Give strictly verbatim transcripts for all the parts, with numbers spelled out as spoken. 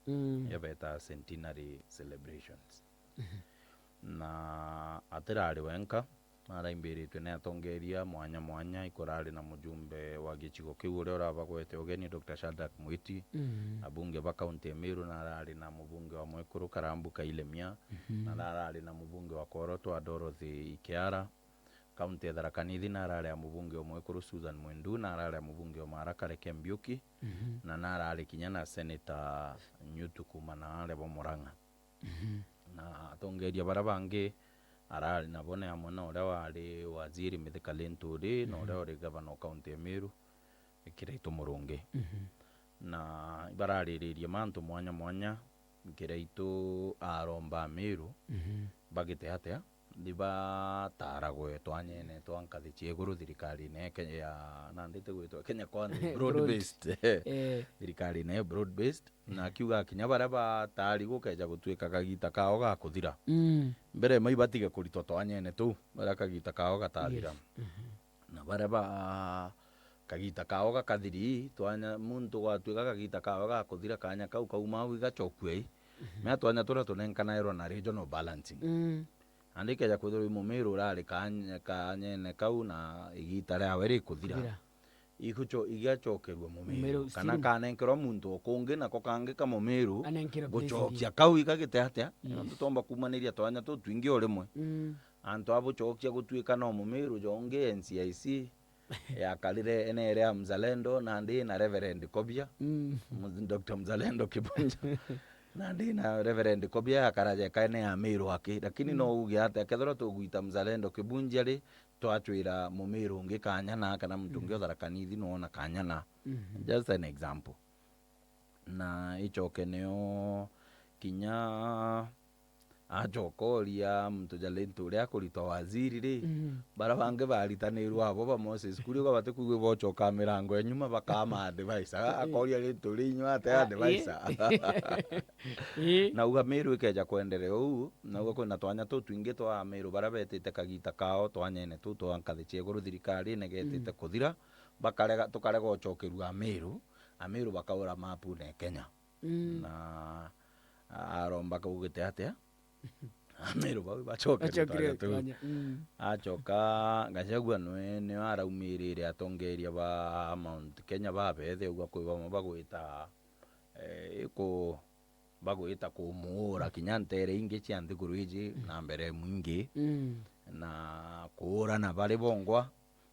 Mm. Iria betaa centenary celebrations. Mhm. Na atirari wenka, araimbiritwe ni atongeria mwanya mwanya, ikurari na mujumbe wa gicigo kiu uria urabagwete ugeni, Doctor Shadrack Mwiti, Mm. abunge ba kaunti ya Meru, na arari na mubunge wa Mwekuru Karambu Kailemia, Mhm. na arari na mubunge wa Kworotwa Dorothy Ikiara, kaunti ya Tharaka Nithi, na arari a mubunge o Mwekuru Susan Mwendu, na arari a mubunge o Maara Kareke Mbiuki, Mhm. na narari kinya na Senator Nyutu kuuma na aria bo Murang'a. Mhm. Na atongeria baria bangi arari nabo ni amwe na uria wari waziri Mithika Linturi, na uria uri gavana o kaunti ya Meru, Kiraitu Murungi. Mhm. Na ibarariririe mantu mwanya mwanya, Kiraitu aromba Amiru Mhm. bagite atia, ni bataragwe twanyene twa nkathi cia iguru thirikarine ya Kenya, ya, nandi tigwitwa Kenya Kwanza, broad Broad. based. Eh. Thirikarine ya broad based. Na akiuga kinya baria batari gukeja gutuika kagita kao ga kuthira, Mm. mbere mai batige kuritwa twanyene tuu, baria kagita kao gatathira. Yes. Mhm. Na baria ba kagita kao gakathiri, twanya, muntu gwatuika kagita kao ga kuthira, kanya kau kauma au igacokua i. Mhm. Mea twanya turia tunenkanairwa na regional balancing. Mm. Nandi ikeja kwithirwa i Mumiru urari kany-, kanyene kau na igita riawe rikuthira. Kuthira. Iguco-, igacokerua Mumiru, Mumiru kana still. Kanenkerwa muntu o kungi, nako kangi ka Mumiru Anenkerwa place gucokia ingi. Kau igagite atia? Yes. Tutomba kumaniria twanya tu twingi o rimwe. Mm. Antu a bucokia gutuika no Mumiru jongi N C I C yakarire ene ere ya Mzalendo, nandi na Reverend Kobia, Mm. Mz-, Doctor Mzalendo Kibunja. Nandi na Reverend Kobia yakaraja eka ene ya Miru aki, lakini Mm. no uge atia kethirwa tugwita Mzalendo Kibunja ri, twacwira Mumiru ungi kanyana, kana muntu ungi Mm. o Tharaka Nithi nuona kanyana. Mhm. Just an example. Na icoke nio kinya acoka oria muntu Jalintu uria akuritwa waziri ri, Mm. baria bangi baritanirwe abo ba Moses Kuria, uga batikwigua ibocoka mirango ya nyuma bakama advisor. Ga-, akoria Lintu ri, inywe ate Ah, advisor? Ii. Na uga Miru ikeja kwenderea uu, na uga kwina twanya tutwingi twa Miru baria betite kagita kao twanyene tuu twa nkathi cia iguru thirikarine getite Mm. kuthira, bakarega, tukarega ucokerua Miru, Amiru bakaura mapune Kenya. Mm. Na aromba kaugite atia? Amiru bau bacokere Bacokire twanya tu. Twanya, mm. Acoka Gachagua nwe, nio araumirire atongeria ba Mount Kenya babethe, augwa kwi bamwe bagwita, eh, iku-, bagwita kumuura kinya ntere ingi cia nthiguru iji Mm. na mbere mwingi, Mm. na kuurana bari bongwa.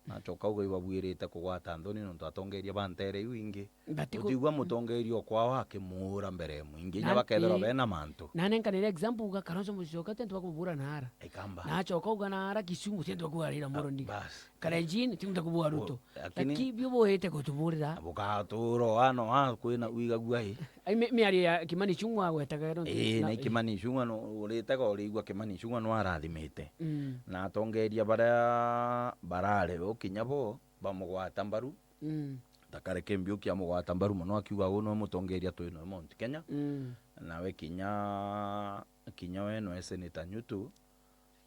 Nacoka uga ibabuirite kugwata nthoni nontu atongeria ba ntere iu ingi. But ku- Utigua mutongeria okwawe akimuura mbere ya mwingi, inya Na- bakethirwa ii. bena mantu. Na nenkanire example uga Kalonzo Musyoka, ti antu bakubura naara. Ikamba. Na acoka uga naara Kisumu, ti antu bakubura Raila Amolo Ah, Odinga. Bas. Kalenjin, ti antu bakubura Ruto. Oh, lakini Lakini bio boete kutuburira. Bugatuura o ano a kwina uigagua i. Ai, mi-, miario ya Kimani Ichung'wa agwetaga nontu Ii, na, na ii. Kimani Ichung'wa no, uritega urigua Kimani Ichung'wa no arathimite. Mm. Na atongeria baria barari o kinya bo bamugwata mbaru. Mm. Ta Kareke Mbiuki amugwata mbaru mono akiuga uu niwe mutongeria twi nawe Mount Kenya. Mm. Nawe kinya, kinya we nwe Senator Nyutu,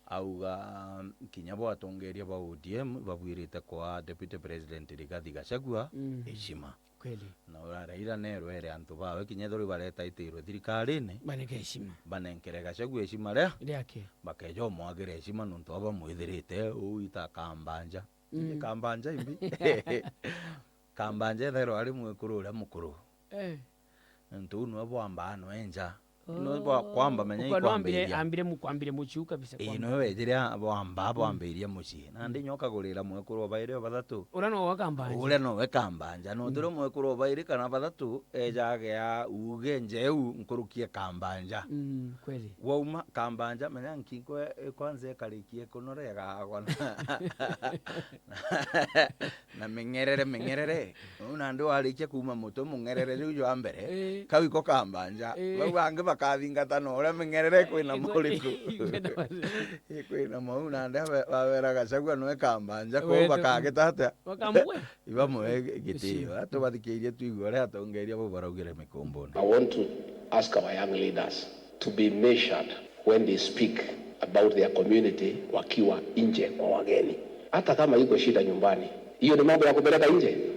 auga kinya bo atongeria ba O D M babuirite kwa Deputy President Rigathi Gachagua Mhm. heshima. Kweli. Na ura Raila nerwere antu bawe kinya ethirwa ibareta itirwe thirikarine, Baneke heshima. banenkere Gachagua heshima ria, Riake. bakeja umwagire heshima nontu aba bamwithirite uu ita kambanja. Mm. Kambanja imbi? Kambanja ethairwa ari mwekuru uria mukuru. Eh. Nontu uu niwe bwambaa nwe nja. Niwe bwa-, Oh. kwamba menya Ukwa no ambire, ikwambiria. ambire mu-, kwambire muciu kabisa, Ii, kwamba. niwe wejire a-, bwambaa Mm. bwambiria mucii. Nandi Mm. nyoka kagurira mwekuru o bairi o bathatu. Uria no wakambanja. Uria nowe kambanja. Nontu Mm. ri mwekuru o bairi kana bathatu, eja agea uuge njeu nkuruki e kambanja. Mm, kweli. Wauma kambanja, menya nkingo e-, e-, kwanza ekarikie kunora egagwa na, na ming'erere, ming'erere. Uu nandi warikia kuuma mutwe mung'erere riu jwa mbere, Ii. kau iko kambanja. Ii. Bau bangi bakathingata na uria ming'erere ikwina Ii, muriku. ikwina muriku. Ikwina mau nandi abe-, babera Gachagua nwe kambanja, kwou Wete bakagita atia? Bakambue. Ibamwe gitio. Ucio. Atubathikiirie tuigue uria atongeria bau baraugire mikumbune. I want to ask our young leaders to be measured when they speak about their community wakiwa nje kwa wageni. Hata kama iko shida nyumbani, hiyo ni mambo ya kupeleka nje?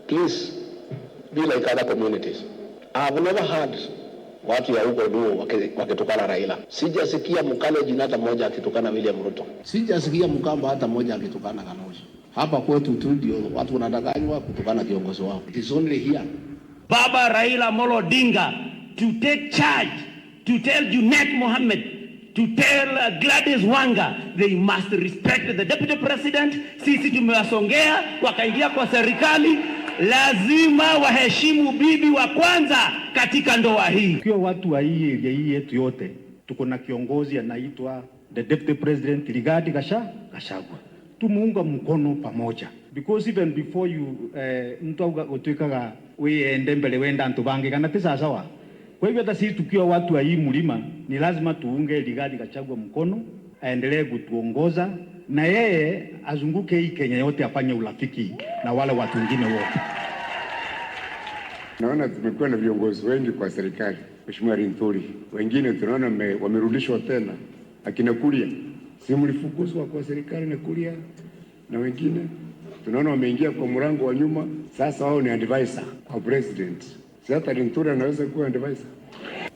Please, be like other communities. I've never heard watu ya huko Luo waki-, wakitukana Raila. Sijasikia Mkalenjin hata mmoja akitukana William Ruto. Sijasikia Mkamba hata mmoja akitukana Kalonzo. Hapa kwetu tu ndio watu wanadanganywa kutukana kiongozi wao. It is only here. Baba Raila Amolo Odinga to take charge, to tell Junet Mohammed, to tell, uh, Gladys Wanga, they must respect the deputy president. Sisi tumewasongea, wakaingia kwa serikali, lazima waheshimu bibi wa kwanza katika ndoa hii. Tukiwa watu wa hii area hii yetu yote, tuko na kiongozi anaitwa the deputy president Rigathi Gacha-, Gachagua. Tumuunga mkono pamoja. Because even before you, eh, mtu auga gutwikaga wiyende mbere wenda antu bangi, kana ti sawasawa? Kwa hivyo hata sisi tukiwa watu wa hii mlima, ni lazima tuunge Rigathi Gachagua mkono, aendelee kutuongoza, na yeye azunguke hii Kenya yote afanye urafiki na wale watu wengine wote. Naona tumekuwa na viongozi wengi kwa serikali, Mheshimiwa Linturi. Wengine tunaona wame-, wamerudishwa tena. Akina Kuria, si mlifukuzwa kwa serikali na Kuria na wengine? Tunaona wameingia kwa mlango wa nyuma. Sasa wao ni advisor kwa president. Si hata Linturi anaweza kuwa advisor?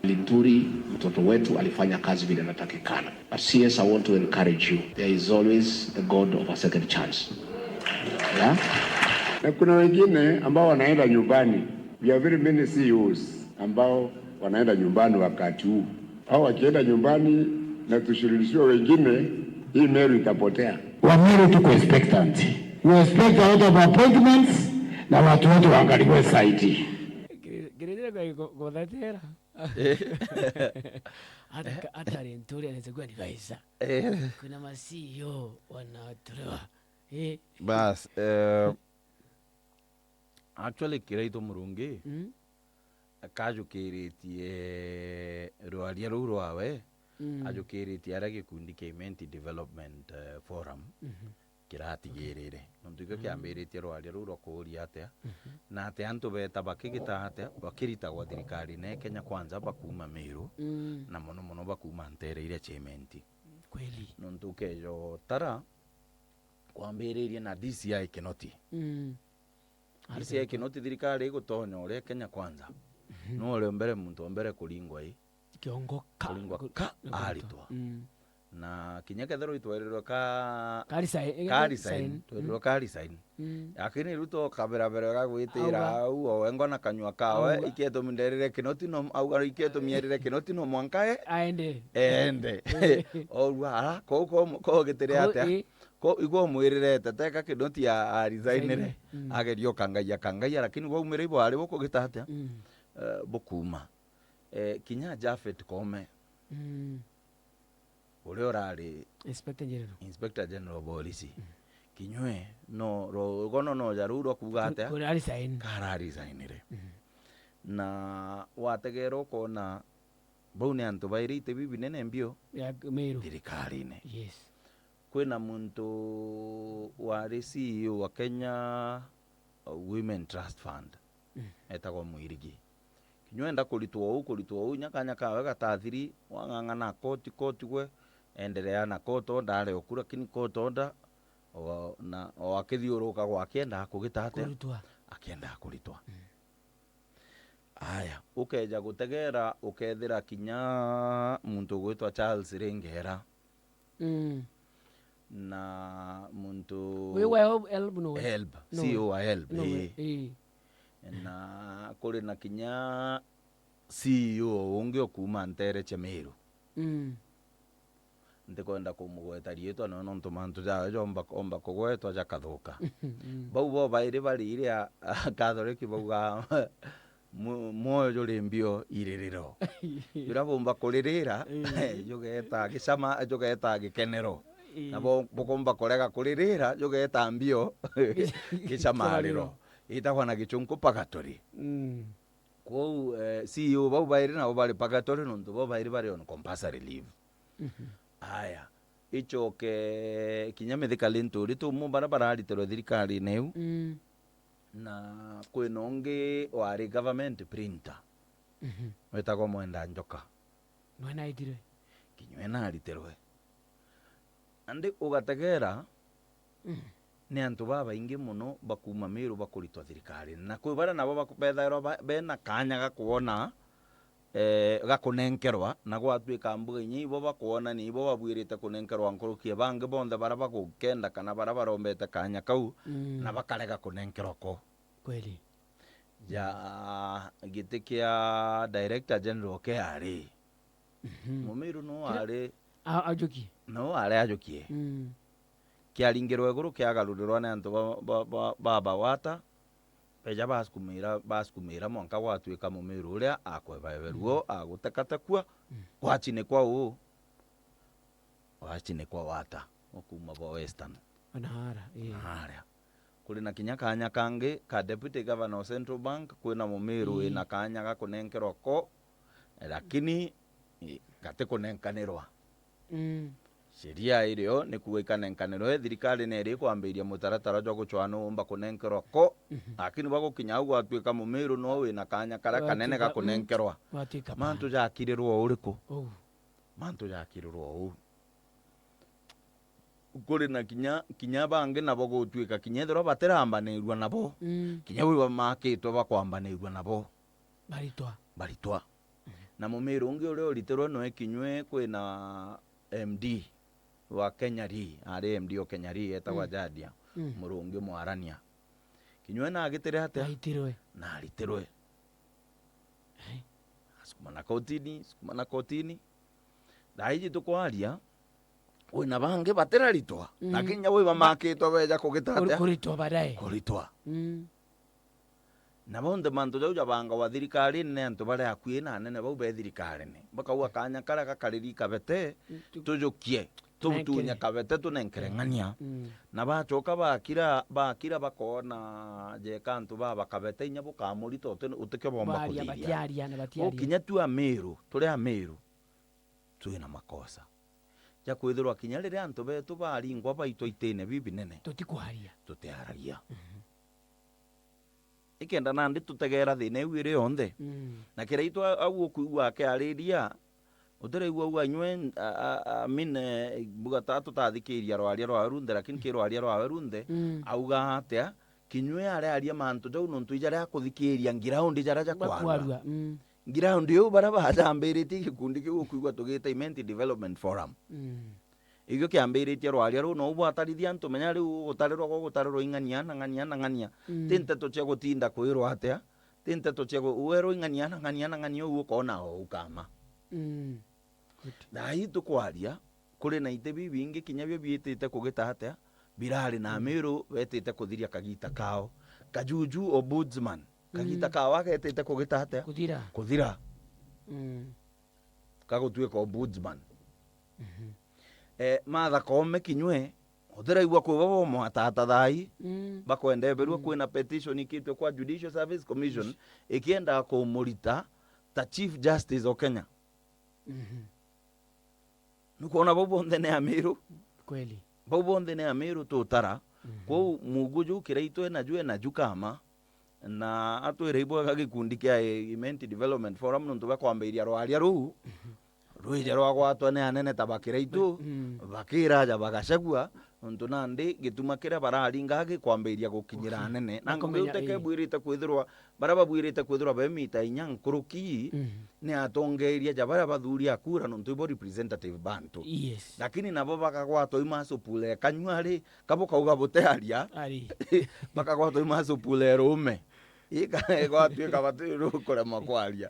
Linturi, mtoto wetu, alifanya kazi vile inatakikana. But C S, I want to encourage you. There is always the God of a second chance. Yeah? Na kuna wengine ambao wanaenda nyumbani. We have very many C E Os ambao wanaenda nyumbani wakati huu. Hao wakienda nyumbani na tushirikishiwe wengine, hii Meru itapotea. Wameru tuko expectant. We expect a lot of appointments na watu wote waangaliwe zaidi. Ngirithire kwa go-, guthatira. Hata ka-, hata Linturi anaweza kuwa advisor. Eh. Kuna ma C E O wanatolewa. Eh. Bas, eh, actually, Kiraitu Murungi, mm, kajukiritie rwaria ruu rwawe, mm, ajukiritie aria gikundi kia Imenti Development, eh, Forum, mhm, kiratigirire. Nontu ikio, mhm, kiambiritie rwaria ruu rwa kuuria atia, mhm, na atia antu beeta bakigita atia, bakiritagwa thirikarine ya Kenya Kwanza bakuuma Meru, mm, na mono mono bakuuma nteere iria cia Imenti. Kweli. Nontu ukeeja utara, kwambiririe na D C I Kinoti. Mm. D C I Kinoti thirikari igutonya uria Kenya Kwanza. Mhm. No uria mbere, muntu wa mbere kuringwa i? Kiongo ka-, kuringwa ku-, ka-, kuringwa aritwa. Mm. Na kinya kethirwa itwerirwe ka-, ka resign, eh, ka resign, resign, twerirwe, mm, ka resign. Mm. Lakini riu to kabera bere gagwitira au, au, o wengwa na kanyua kawe, auga, iketumi nderire Kinoti no, auga iketumi erire Kinoti no mwanka e-, aende. Eende. Eh. Ourua, ara, ko, ko, ko gitire atia? Eh. Ko, igwe umwirirete, teka Kinoti a, a resignire, resignire, mm, ageria ukangaia, kangaia, lakini waumire ibo ari bukugita atia? Mm. Eh, bukuuma. Eh, kinya Japhet Koome, mm, uria urari Inspector General. Inspector General of Police, mm, kinywe no, rugono no ja ruu rwa kuuga atia? Ku-, kara resign. Kara resignire. Mm. Na wategera ukona bau ni antu bairi iti bibi nene mbio ya Meru thirikarine. Yes. Kwina muntu wari C E O wa Kenya Women Trust Fund, mm, etagwa Mwirigi. Kinya enda kuritwa uu, kuritwa uu, inya kanya kawe gatathiri, wang'ang'ana court, court gwe, endelea na court order, ari oku, lakini court order, o, na, o akithiuruka gwa akiendaga kugita atia? Kuritwa. Akiendaga kuritwa. Mm. Aya, ukeeja gutegera, ukethira kinya muntu ugwitwa Charles Ringera. Mm. Na muntu wi wa Helb, Helb nowe? Helb, nowe. C E O wa Helb, nowe, ii. Ii. Na kuri na kinya C E O ungi o kuuma nteere cia Meru. Mm. Ntikwenda kumugweta riitwa, no nontu mantu jawe jomba, omba kugwetwa jakathuka. Mm. Bau bo bairi bari iria Catholic bauga, mu-, mwoyo juri mbio iririro. Juria bumba kuririra, mm, jugeeta gicama, jugeeta gikenero. Ii. Nabo bukumba kurega kuririra, jugeeta mbio gicamariro. Gicamariro. Itagwa na gichunku purgatory. Mm. Kwou, eh, C E O bau bairi nabo bari purgatory, nontu bo bairi bari on compulsory leave. Mhm. Aya, ichoke kinya Mithika Linturi, tumu baria barariterwe thirikarine iu. Mm. Na kwina ungi wari government printer. Mhm. Wetagwa Mwenda Njoka. Nwe naitirwe. Kinya we nariterwe. Andi ugategera, mm, ni antu babaingi mono bakuuma Miru bakuritwa thirikarine. Na kwi baria nabo baku-, bethairwa ba-, bena kaanya ga kwona, eh, ga kunenkerwa, na gwatuika mbuga inya ibo bakwona ni ibo babwirite kunenkerwa nkuruki e bangi bonthe baria bagukenda kana baria barombete kaanya kau, Mm. na bakarega kunenkerwa ko. Kweli. Ja giti kia Director General K R A. Mhm. Mumiru no Kira- ari, A-, ajukie. no ari ajukie. Mm. Kiaringirwe iguru kiagarurirwa ni antu ba, ba, ba, ba Bawata, beja basukumira, basukumira mwanka gwatuika Mumiru uria akwebaeberua, Mm. agutekatekua, Mm. gwachinikwa uu, gwachinikwa Wata, ukuuma bo Western. Nahara, ii. Nahara. Kuri na kinya kaanya kangi ka Deputy Governor o Central Bank, kwina Mumiru Ii. wina kaanya ga kunenkerwa ko, lakini, i, gatikunenkanirwa. Mm. Sheria irio ni kuuga ikanenkanirwe, thirikari ni iri kwambiria mutaratara jwa gucwaa nu umba kunenkerwa ko, Mhm. lakini bagukinya au gwatuika Mumiru no wina kaanya karia kanene ga Gwatuika, mm, kunenkerwa. gwatuika Mantu bana. jakirirwa uriku? Uu. Mantu jakirirwa uu. Kuri na kinya, kinya bangi nabo gutuika kinya ethirwa batirambanirua nabo, Mm. kinya bwi bamakitwe bakwambanirua nabo. Baritwa. Baritwa. Na Mumiru ungi uria uritirwe nwe kinywe kwina M D wa Kenya Re, ari M D o Kenya Re, etagwa Mm. Jadia, Mm. Murungi Mwarania. Kinywe na agitire atia? Aitirwe. Na aritirwe. Eh. Asukumana kotini, sukumana kotini. Thaa iji tukwaria, kwina bangi batiraritwa, Mm. lakini nyabo ibamakitwe beja kugita Kuri-, atia? kuritwa baadaye. Kuritwa. Mm. Na bonthe mantu jau jabangagwa thirikarine ni antu baria akui na anene bau be thirikarine. Bakauga kaanya karia gakariri kabete, Mm, tu- tujukie, tubutunye Nenkere. kabete, tunenkere Mm. ng'ania. Mm. Na bachoka bakira, bakira bakoona jeka antu baba kabete inya bukamurita uti-, utikio bomba Baria, kuthiria. batiaria na batiaria. Ukinya tu Amiru, turi Amiru, twina makosa ja kwithirwa kinya riria antu betu baringwa baitwa itine bibinene, Tutikwaria. tutiaragia. Mhm. Ikenda nandi tutegeera thina iu iri yonthe. Mm. Na Kiraitu a-, au ukwigua akiariria, utiraigua au anywe, a, a, a, I mean, eh, mbuga ta tutathikiria rwaria rwawe runthe, lakini ki rwaria rwawe runthe, Mm. auga atia, kinywe ariaria mantu jau nontu ijaria akuthikiria ngiraundi jaria jakwarua. Bakwarua, mm. Ground iu baria bajambiritie gikundi kiu ukwigua tugita Imenti Development Forum. Mm. Ikio kiambiritie rwaria ruu, nou bwatarithia antu, menya riu gutarirwa gwa gutarirwa ing'ania na ng'ania na ng'ania. Mm. Ti nteto cia gutinda kwirwa atia, ti nteto cia gu-, werwa ing'ania na ng'ania na ng'ania, uu ukoona o ukama. Mm. Good. Thaa ii tukwaria, kuri na iti bibingi kinya bio biitite kugita atia, birari na Mm. Miru betite kuthiria kagita kao. Kajuju Ombudsman, kagita Mm. kao agetite kugita atia? Kuthira. Kuthira. Mm. Kagutuika Ombudsman. Mhm. Eh, Martha Koome kinywe, utiraigua kwi bo bomwatata thaa ii, Mm. bakwendeberua Mm. kwina petition ikitwe kwa Judicial Service Commission, Ish. ikienda kumurita ta Chief Justice o Kenya. Mhm. Nukwona bau bonthe ni Amiru? Kweli. Bau bonthe ni Amiru tutara. Mhm. Kwou mugu ju Kiraitu enaju, enaju kama, na atwire ibwega gikundi kia Imenti Development Forum nontu bakwambiria rwaria ruu, Mhm. rwije rwagwatwa ni anene ta ba Kiraitu, Mm. bakira aja ba Gachagua, nontu nandi gituma kiria bararinga gikwambiria gukinyira Gukinya. anene. Na ngugi Bakomenya, uteke ii. bwirite kwithirwa, baria babwirite kwithirwa be mita inya nkuruki, Mm. ni atongeria ja baria bathuri a kura, nontu ibo representative bantu. Yes. Lakini nabo bakagwatwa i muscle pull e kanyua ri, kabo kauga butearia, Ari. bakagwatwa i muscle pull e rume. Ika-, gwatuika bati ru kurema kwaria.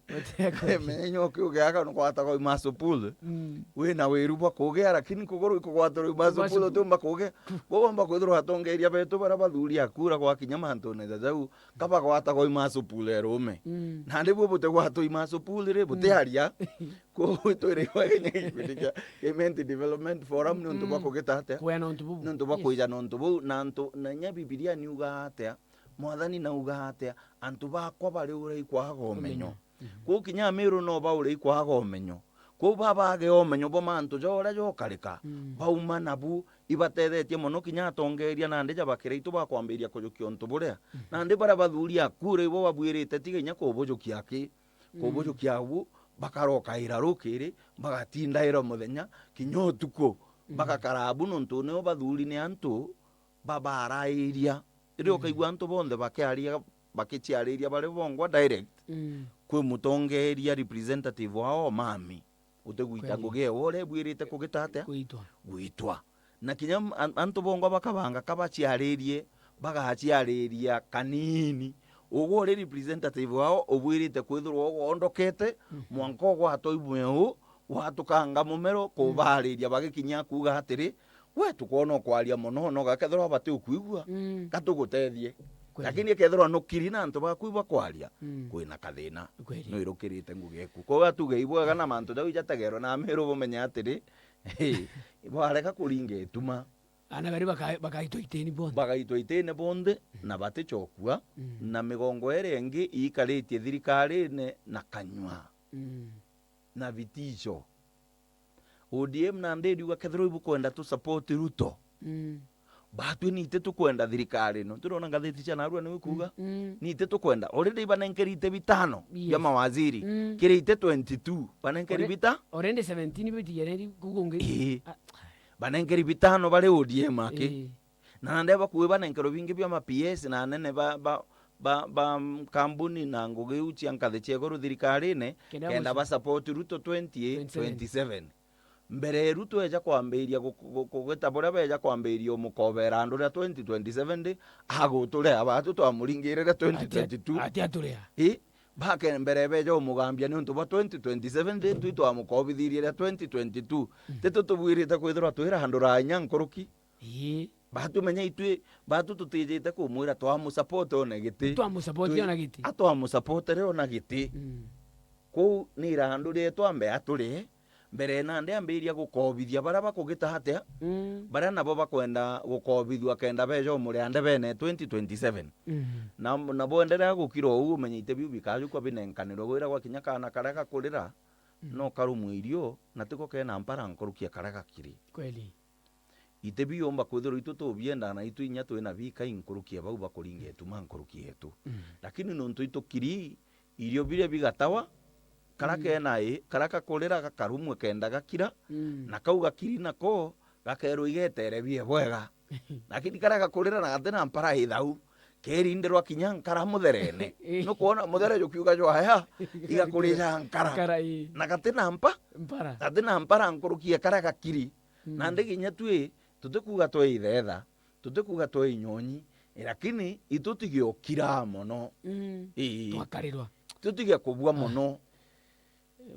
Butearia. Menya inya ukiuge aka nukwatagwa i muscle pull. Mm. Wina wiru bwa kugea, lakini kuguru ikugwatwa i muscle pull, Muscle utiumba kugea. Bo bomba kwithirwa atongeria betu baria bathuri a kura gwakinya mantune ja jau, kabagwatagwa i muscle pull e rume. Mm. Nandi bwo butigwatwa i muscle pull ri, Mm. butiaria. Kwou twire ibwega kinya gikundi kia Imenti Development Forum ni untu bwa Mm. kugita atia? Kwea na untu bubu. Ni untu bwa Yes. kwija na untu buu, na antu, na inya Bibilia ni ugaa atia? Mwathani nauga atia? Antu bakwa bari uria ikwaga umenyo. Umenyo. Mhm. Kwou kinya Amiru no baure ikwaga umenyo. Kwou babage umenyo bwa mantu ja uria jokarika, Mm. bauma nabu, ibatethetie mono kinya atongeria nandi ja ba Kiraitu bakwambiria kujukia untu buria. Mhm. Nandi baria bathuri a kura ibo babwirite tiga inya kubujukia ki, Mm. kubujukia abu, bakarokaira rukiri, bagatindaira muthenya, kinya utuku, Mm. bagakara abu nontu nio bathuri ni antu, babaarairia. Riria Mm. ukaigua antu bonthe bakiaria, bakiciariria bari bongwa direct, Mm. kwi mutongeeria, representative wao, mami, utigwita Kweli. ngugi ewe uria ibwirite kugita atia? Gwitwa. Gwitwa. Na kinya m-, an-, antu bongwa bakabanga kabaciaririe, bagaciariria kanini. Ugwe uri representative wao, ubwirite kwithirwa ugondokete, Mhm. mwanka ugwatwa imweu, gwatukanga mumero, Mm. kubaariria bagikinya kuuga atiri, "We tukwona ukwaria mono, no gakethirwa bati ukwigua, Mm. ka tugutethie." Kweli. Lakini ekethirwa nukiri na antu baku ibakwaria, Mm. kwina kathina. Kweli. No irukirite ngugi eku. Kwou atuge ibwega na mantu jau ijategerwe na amiru bumenye atiri, bareka kuringa ituma. Ana bari baka-, bakaitwa itini bonthe. Bagaitwa itini bonthe, Mm. na baticokua, Mm. na migongo iria ingi iikaritie thirikarine na kanyua. Mm. Na vitisho. O D M nandi iriuga kethirwa ibukwenda tu support Ruto. Mm. Batwi niti tukwenda thirikari ino. Turona ngathiti cia narua niwe kuuga. Mm, mm. Niti tukwenda. Already banenkeri ite bitano Yes. bia mawaziri. Mm. Kiri ite twenty-two. Banenkeri Alre-, bita? Already seventeen bitigere kuuga ungi. Ii. Ah. Banenkeri bitano bari O D M aki. Ii. Na nandi bakuwi banenkerwe bingi bia ma P S na anene ba, ba, ba, ba, mm, kambuni na ngugi iu cia nkathi cia iguru thirikarine, Kenda kenda muci- ba support Ruto twenty twenty-seven. Mbere Ruto eja kwambiria gu-, gu-, kugita buria beja kwambiria umukobera andu ria twenty twenty-seven ndi, aguturea batu twamuringirire twenty twenty-two. Ati aturea. I, bake mbere beja umugambia niuntu bwa twenty twenty-seven ndi, twi twamukobithirie ria twenty twenty-two. Mm. Titu tubwirite kwithirwa twira andu ra inya nkuruki. Ii. Batu menya itwi, batu tutijite kumwira twamusupport one giti. Twamusupport Twi-, ona giti. A twamusupport re ona giti. Mm. Kuu ni irandu rietu ambe aturi, mbere nandi ambiria gukobithia baria bakugita atia, Mm. baria nabo bakwenda gukobithua kenda beja umuria ndebene twenty twenty-seven. Mm. Na, na bwenderea gukira uu, umenye ite biu bikajukwa binenkanirwe gwira gwakinya kaana karia gakurira, Mm. no karumwe irio, na tiko kena mpara nkuruki ya karia gakiri. Kweli. Iti biumba kwithirwa itu tubienda na itu inya twina bikai nkuruki ya bau bakuringa ituma nkuruki yetu. Mm. Lakini nontu itukiri, irio biria bigatawa, kara Mm. kena i, kara kakurira gakarumwe kenda gakira, Mm. na kau gakiri nako, gakerwa igetere bie bwega. Lakini kara gakurira na gatina mpara ithau, kerindirwa kinya nkara mutherene. Ii. Nukwona muthere jukiuga jwaya, igakurija nkara. Nkara, ii. Na gatina mpa, Mpara. gatina mpara nkuruki ya kara gakiri. Mm. Nandi kinya twi, tutikuuga twi ithetha, tutikuuga twi inyonyi, lakini itutige ukiraa mono. Mm. Ii. Twakarirwa. Tutige kubua Ah. mono.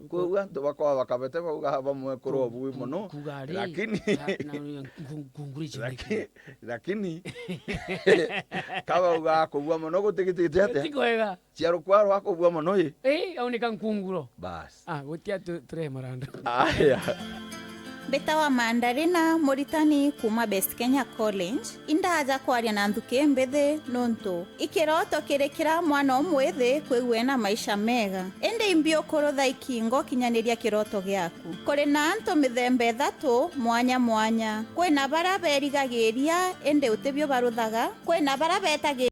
Kwou antu bakwa bakabete bauga bamwe kurwa Ku-, bui ku-, mono, kuuga ari, lakini na, na, nku-, nkunguri icio laki-, niki? Lakini kabauga kubua mono gutigitite atia? Ti kwega. Ciarukwa rwa kubua mono i? Ii, au nika nkunguro. Bas. Ah, gutia tu-, turehe marando. Aya. Mbitawa Mandarina, muritani kuuma Best Kenya College. Indaja kwaria na nthuki mbithi nuntu ikiroto kiri kira mwana umwithi kwigua ena maisha mega. Indi imbi ukurutha ikingo kinyaniria kiroto giaku. Kuri na antu mithemba ithatu mwanya mwanya. Kwina baria berigagiria indi utibio baruthaga. Kwina baria betagiria